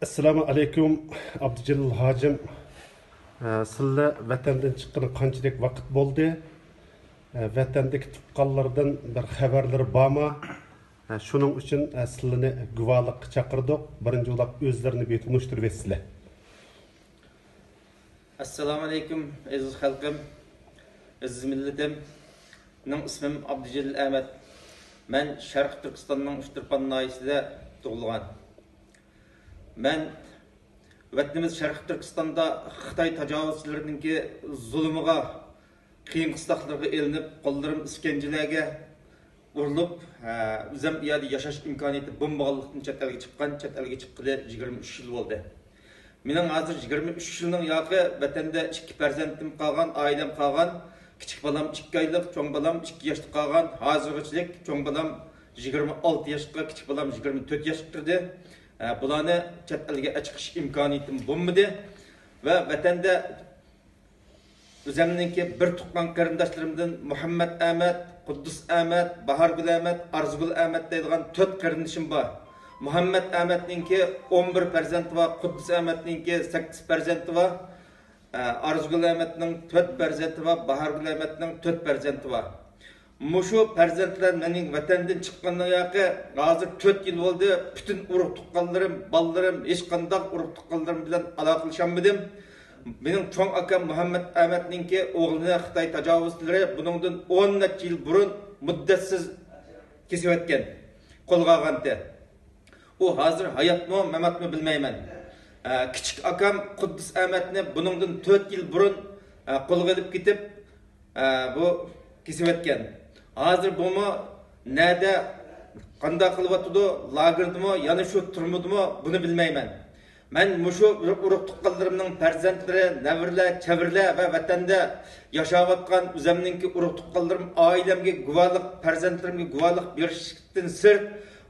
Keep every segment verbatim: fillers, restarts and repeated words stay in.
ئەسسالامۇ ئەلەيكۇم، ئابدۇجېلىل ھاجىم. ئە، سىللەر ۋەتەندىن چىققىنى قانچىلىك ۋاقىت بولدى؟ ئە، ۋەتەندىكى تۇغقانلىرىدىن بىر خەۋەرلىرى بارمۇ؟ ئە، شۇنىڭ ئۈچۈن، ئە، سىلىنى گۇۋاھلىققا چاقىردۇق. بىرىنچى بولاپ ئۆزلىرىنى بىر تونۇشتۇرۇۋەتسىلەر. ئەسسالامۇ ئەلەيكۇم، ئەزىز خەلقىم، ئەزىز مىللىتىم. مېنىڭ ئىسمىم ئابدۇجېلىل ئەمەت. مەن شەرقىي تۈركىستاننىڭ ئۇچتۇرپان ناھىيەسىدە تۇغۇلغان. مەن ۋەتىنىمىز شەرقىي تۈركىستاندا خىتاي تاجاۋۇزچىلىرىنىڭكى زۇلۇمىغا، قىيىن قىستاقلىرىغا ئېلىنىپ، قوللىرىم ئىسكەنجىلەرگە ئۇرۇلۇپ، ھە، ئۆزۈم ئۇ يەردە ياشاش ئىمكانىيىتى بولمىغانلىقتىن چەت ئەلگە چىققان. چەت ئەلگە چىققىلى يىگىرمە ئۈچ يىل بولدى. مېنىڭ ھازىر يىگىرمە ئۈچ يىلنىڭ ياقى ۋەتەندە ئىككى پەرزەنتىم قالغان، ئائىلەم قالغان. كىچىك بالام ئىككى ئايلىق، چوڭ بالام ئىككى ياشتا قالغان. ھازىرغىچىلىك چوڭ بالام يىگىرمە ئالتە ياشقا، كىچىك بالام يىگىرمە تۆت ياشقا كىردى. ئە، بۇلارنى چەت ئەلگە ئەچىقىش ئىمكانىيىتىم بولمىدى ۋە ۋەتەندە ئۆزۈمنىڭكى بىر تۇغقان قېرىنداشلىرىمدىن مۇھەممەت ئەمەت، قۇددۇس ئەمەت، باھارگۈل ئەمەت، ئارزۇگۈل ئەمەت دەيدىغان تۆت قېرىندىشىم بار. مۇھەممەت ئەمەتنىڭكى ئون بىر پەرزەنتى بار، قۇددۇس ئەمەتنىڭكى سەككىز پەرزەنتى بار. ئە، ئارزۇگۈل ئەمەتنىڭ تۆت پەرزەنتى بار، باھارگۈل ئەمەتنىڭ تۆت پەرزەنتى بار. مۇشۇ پەرزەنتلەر مېنىڭ ۋەتەندىن چىققاندىن ياقى ھازىر تۆت يىل بولدى. پۈتۈن ئۇرۇق تۇغقانلىرىم، بالىلىرىم، ھېچقانداق ئۇرۇق تۇغقانلىرىم بىلەن ئالاقىلىشالمىدىم. مېنىڭ چوڭ ئاكام مۇھەممەت ئەمەتنىڭكى ئوغلىنى خىتاي تاجاۋۇزچىلىرى بۇنىڭدىن ئون نەچچە يىل بۇرۇن مۇددەتسىز كېسىۋەتكەن، قولغا ئالغانتى. ئۇ ھازىر ھاياتمۇ، ماماتمۇ بىلمەيمەن. ئە، كىچىك ئاكام قۇددۇس ئەمەتنى بۇنىڭدىن تۆت يىل بۇرۇن، ئە، قولغا ئېلىپ كېتىپ، ئە، بۇ كېسىۋەتكەن. ھازىر بۇمۇ نەدە، قانداق قىلىۋاتىدۇ، لاگېردىمۇ، يەنە شۇ تۈرمىدىمۇ، بۇنى بىلمەيمەن. مەن مۇشۇ ئۇرۇق تۇغقانلىرىمنىڭ پەرزەنتلىرى، نەۋرىلەر، چەۋرىلەر ۋە ۋەتەندە ياشاۋاتقان ئۆزەمنىڭكى ئۇرۇق تۇغقانلىرىم، ئائىلەمگە گۇۋاھلىق، پەرزەنتلىرىمگە گۇۋاھلىق بېرىشتىن سىرت،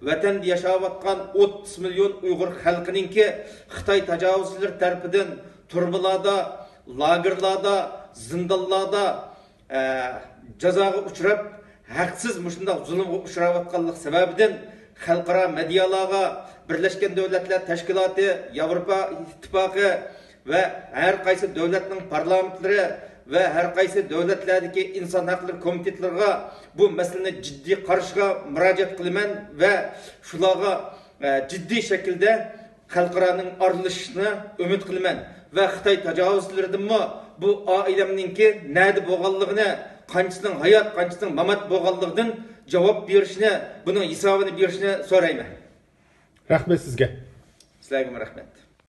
ۋەتەندە ياشاۋاتقان ئوتتۇز مىليون ئۇيغۇر خەلقىنىڭكى خىتاي تاجاۋۇزچىلىرى تەرىپىدىن تۈرمىلاردا، لاگېرلاردا، زىندانلاردا ئە، جازاغا ئۇچراپ، ھەقسىز مۇشۇنداق زۇلۇمغا ئۇچراۋاتقانلىق سەۋەبىدىن خەلقئارا مېدىيالارغا، بىرلەشكەن دۆلەتلەر تەشكىلاتى، ياۋروپا ئىتتىپاقى ۋە ھەر قايسى دۆلەتنىڭ پارلامېنتلىرى ۋە ھەر قايسى دۆلەتلەردىكى ئىنسان ھەقلىرى كومىتېتلىرىغا بۇ مەسىلىنى جىددىي قاراشقا مۇراجىئەت قىلىمەن ۋە شۇلارغا، ئە، جىددىي شەكىلدە خەلقئارانىڭ ئارىلىشىشىنى ئۈمىد قىلىمەن ۋە خىتاي تاجاۋۇزچىلىرىدىنمۇ بۇ ئائىلەمنىڭكى نەدە بولغانلىقىنى، قانچىسىنىڭ ھايات، قانچىسىنىڭ مامات بولغانلىقىدىن جاۋاب بېرىشىنى، بۇنىڭ ھېسابىنى بېرىشىنى سورايمەن. رەھمەت سىزگە. سىلەرگىمۇ رەھمەت.